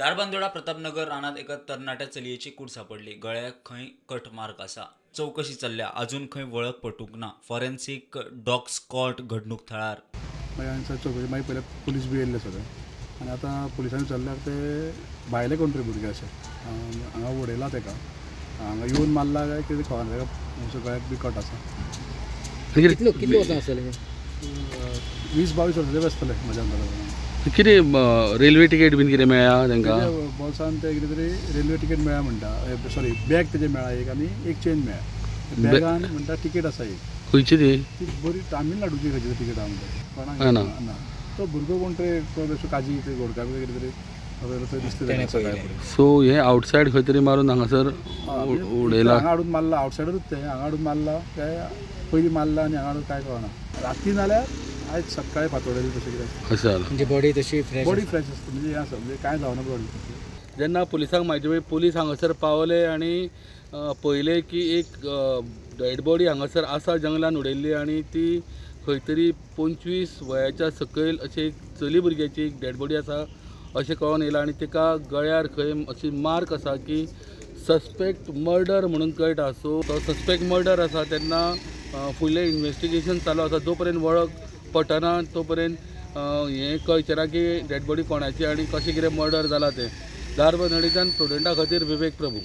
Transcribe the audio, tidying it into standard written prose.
धारबांदोडा प्रतापनगर रानांत एका तरणाट्या चलयेची कूड सापडली. गळ्याक खंय कट मार्क आसा. चवकशी चल्ल्या, अजून खंय वळख पटूंक ना. फॉरेन्सिक डॉग स्क्वॉड घडणूक थळार. मागीर आनी चवकशी मागीर पयले पुलीस बी येयल्ले सगळे आनी आतां पुलिसांनी विचारल्यार ते भायले कोण तरी भुरगे अशे हांगा उडयला तेका, हांगा येवन मारला काय कितें खबर ना. तेका गळ्याक बी कट आसा. कितलो कितलो वर्सां आसतलें? 20-22 वर्सांचे आसतले म्हज्या अंदाजान. कितें रेल्वे तिकेट बीन कितें मेळ्ळा तांकां? बोल्सान ते कितें तरी रेल्वे तिकेट मेळ्ळा म्हणटा, सॉरी बॅग तेजें मेळ्ळा एक आनी एक चेन मेळ्ळा. बॅगान म्हणटा तिकेट आसा एक. खंयची ती? ती बरी तामिळनाडूची खंयची तिकेट आहा म्हणटा. ना ना तो भुरगो कोण तरी तो काजी ते गोडका बी कितें तरी थंय दिसता. सो हे आवटसायड खंय तरी मारून हांगासर उडयला, हांगा हाडून मारला. आवटसायडरूच ते हांगा हाडून मारला काय पयलीं मारला आनी हांगा हाडून काय कळना. राती नाल्यार आयज सकाळी फांतोडेर तशें कितें अशें जालां. म्हणजे बॉडी तशी फ्रेश, बॉडी फ्रेश आसता. म्हणजे हें आसा, म्हणजे कांय जावना बॉडी. जेन्ना पुलिसांक म्हायती मेळ्ळी, पुलीस हांगासर पावले आनी पळयलें की एक डेड बॉडी हांगासर आसा जंगलान उडयल्ली आनी ती खंय तरी 25 वयाच्या सकयल अशें एक चली भुरग्याची एक डेड बॉडी आसा अशें कळोन येयलां. आनी तिका गळ्यार खंय अशी मार्क आसा की सस्पेक्ट मर्डर म्हणून कळटा. सो तो सस्पेक्ट मर्डर आसा तेन्ना फुडलें इन्वेस्टिगेशन चालू आसा. जो पर्यंत वळख पटना तो पर्यंत हें कळचें ना की डेड बॉडी कोणाची आनी कशें कितें मर्डर जाला तें. धारबांदोडेच्यान प्रुडंटा खातीर विवेक प्रभू.